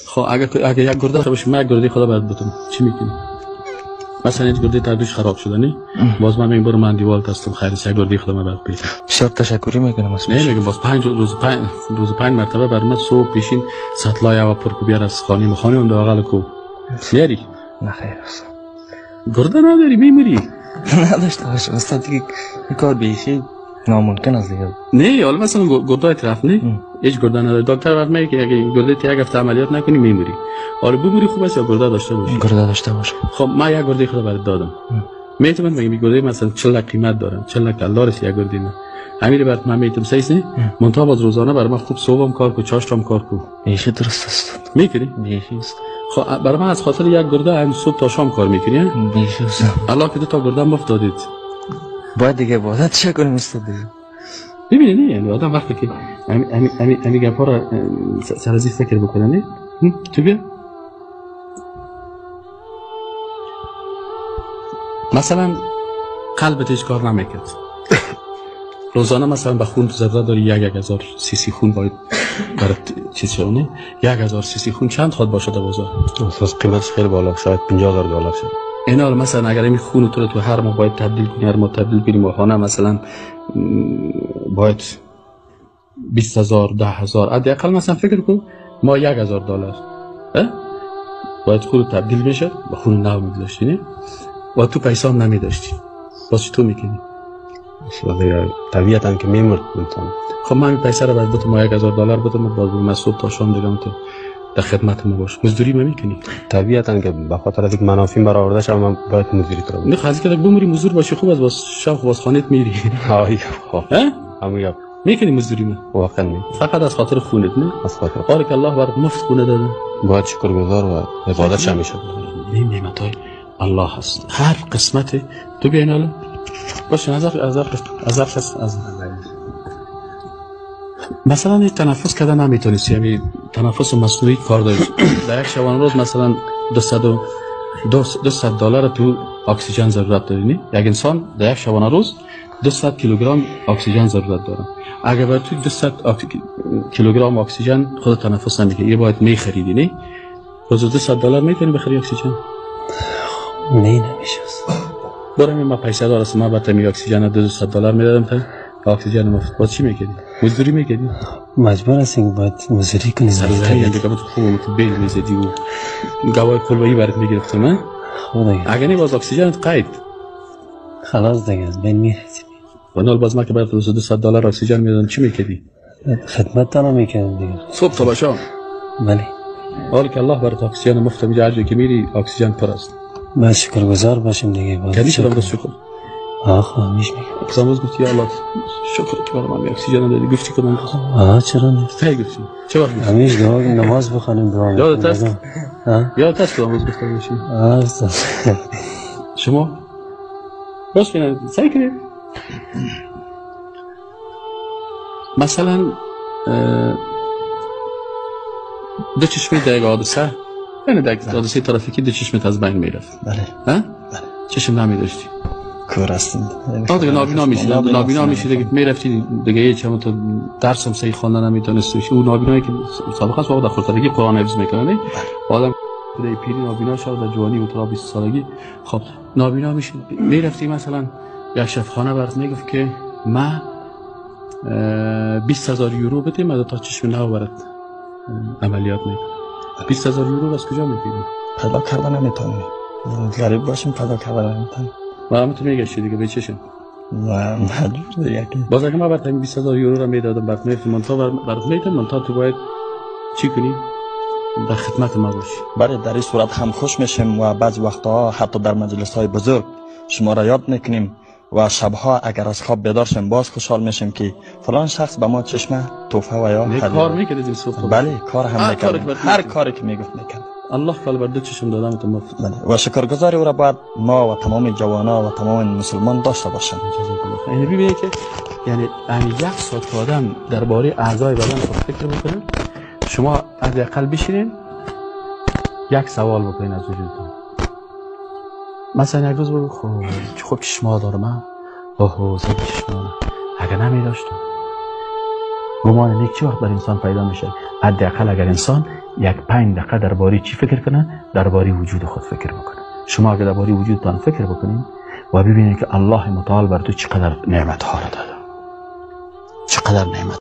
خب اگه یک گرده باشه، من یک گرده خدا باید بتونم چی میکنی؟ مثلا یک گرده تردوش خراب شده نی؟ باز من میگم برو من دیوال هستم، خیر یک گرده خدا من باید بیتم. بسیار تشکری میکنم از نه میگم باز 5 روز 5 روز 5 مرتبه بر من صبح پیشین سطلای و پر کو بیار از خانه مخانه اون داغل کو میاری؟ نه خیر استاد. گرده نداری میمیری. نداشته باش استاد، دیگه این کار بیخی ناممکن است دیگه. نه حالا مثلا گرده طرف نه هیچ گرده نداری، دکتر برات میگه که اگه گرده تی یک هفته عملیات نکنی میمیری. آره بمیری خوب است یا گرده داشته باشی؟ گرده داشته باشه. خب من یک گرده خدا برات دادم، میتونم بگم این گرده مثلا 40 لک قیمت دارم، 40 لک دلار است یک گرده من. همین برات من میتونم سیس نه منتها باز روزانه برای من خوب صبحم کار کو، چاشتم کار کو. بیخی درست است. میکنی؟ بیخی است. خب برای من از خاطر یک گرده هم صبح تا شام کار میکنی؟ بیخی است. الله که دو تا گرده مفت دادید. باید دیگه عبادت چه کنیم استاد دیگه. ببینید نه یعنی آدم وقتی که امی گپا را سر از این فکر بکنه نه تو بیا مثلا قلبت هیچ کار نمیکرد، روزانه مثلا به خون تو ضرورت داری 1000 سی سی خون باید برات چیز شده نه 1000 سی سی خون چند خواد باشه در بازار؟ اساس قیمتش خیلی بالا، شاید 50,000 دلار شد. اینا مثلا اگر این خون تو رو تو هر ماه باید تبدیل کنی، هر ماه تبدیل کنی ماهانه مثلا باید 20,000 10,000 حداقل مثلا فکر کن ما 1000 دلار باید خون تبدیل میشه با خون نو میگذاشتی نه و تو پیسه هم نمیداشتی، باز چطور میکنی؟ طبیعتا که میمرد انسان. خب من این پیسه رو باید بتم 1000 دلار بتم باز من صبح تا شام دیگه تو در خدمت ما باش. مزدوری ما میکنی؟ طبیعتا که به خاطر از اینکه منافع برآورده شم من باید مزدوری تو نه خاصی که بمیری مزدور باشی خوب است، باز شب باز خانه‌ت میری. ها خب همون گپ میکنی مزدوری ما؟ واقعا می فقط از خاطر خونت نه؟ از خاطر بارک الله برات مفت خونه داده، باید شکرگزار و عبادت شم میشه. این نعمت‌های الله هست هر قسمت تو بیاین حالا باشه نظر از از مثلا یک تنفس کردن نمیتونستی، یعنی تنفس مصنوعی کار داری در یک شبانه روز مثلا 200 دلار تو اکسیژن ضرورت داری نه؟ یک انسان در یک شبانه روز 200 کیلوگرم اکسیژن ضرورت داره. اگر بر تو 200 کیلوگرم اکسیژن خود تنفس نمیکنی، یه باید میخریدی نه؟ روز 200 دلار میتونی بخری اکسیژن؟ نه نمیشه. برای من پیسه دارم، من بعد می اکسیژن 200 دلار میدادم تا اکسیژن مفت. باز چی میکردی؟ مزدوری میکردی؟ مجبور هستیم باید مزدوری کنیم. سر زمین دیگه بود خوب تو بیل میزدی و گوای کلبه‌ای برات میگرفتم. ها خب دیگه اگه نه باز اکسیژن قید خلاص دیگه از بین میرسیم. و نال باز ما که برات 200 دلار اکسیژن میدادم چی میکردی؟ خدمت تانو میکردم دیگه صبح تا شام. بله حالا که الله برات اکسیژن مفت میده، هر جایی که میری اکسیژن پر است. ما شکرگزار باشیم دیگه. باز کدی شدم راست شکر. آخ همیش میگم قسم باز گفتی یا الله شکر که برای من اکسیژن دادی. گفتی کدام روز؟ آه چرا نه؟ کی گفتی؟ چه وقت گفتی؟ همیش دعا نماز بخوانیم دعا یادت است؟ یادت است کدام روز گفته باشی؟ آه شما باش کنید سعی کنید مثلا دو چشمی در یک حادثه، یعنی در یک حادثه ترافیکی دو چشمت از بین میرفت. بله. ها؟ چشم نمیداشتی. کور هستیم. دیگه نابینا میشی، نابینا میشی دیگه میرفتی دیگه هیچ هم تو درس هم صحیح خواندن نمیتونستی. اون نابینایی که سابقا است در خردسالگی قرآن حفظ میکنه، آدم در پیری نابینا شد در جوانی و تا 20 سالگی. خب نابینا میشی میرفتی مثلا یک شفخانه برات میگفت که ما 20,000 یورو بدیم تا چشم نو برات عملیات میکنم. 20,000 یورو از کجا میگیری؟ پیدا کردن نمیتونی. غریب باشیم پیدا کردن نمیتونی. و هم تو میگشتی دیگه به چشم. و مجبور دیگه. باز اگه من برات 20,000 یورو رو میدادم برات میفتم، منتها برات میدم، منتها تو باید چی کنی؟ در خدمت ما باشی. بله در این صورت هم خوش میشیم و بعضی وقتها حتی در مجلس های بزرگ شما را یاد میکنیم و شبها اگر از خواب بیدار شیم باز خوشحال میشیم که فلان شخص به ما چشمه توفه و یا کار میکردید صبح؟ بله کار هم میکردیم، هر کاری که میگفت میکرد. الله کال بر دو چشم دادم تو مفت. بله و شکرگزاری او را باید ما و تمام جوانا و تمام مسلمان داشته باشیم. یعنی ببینید که یعنی یک ساعت آدم درباره اعضای بدن خود فکر بکنه، شما حداقل بشینین یک سوال بکنین از وجودتون. مثلا یک روز بگو خب چشما دارم من، اوه زد چشما، اگر نمی داشتم. گمان نیک چه وقت بر انسان پیدا میشه؟ حداقل اگر انسان یک 5 دقیقه درباره چی فکر کنه؟ درباره وجود خود فکر بکنه. شما اگه درباره وجودتان فکر بکنید و ببینید که الله متعال بر تو چقدر نعمت ها را داده، چقدر نعمت.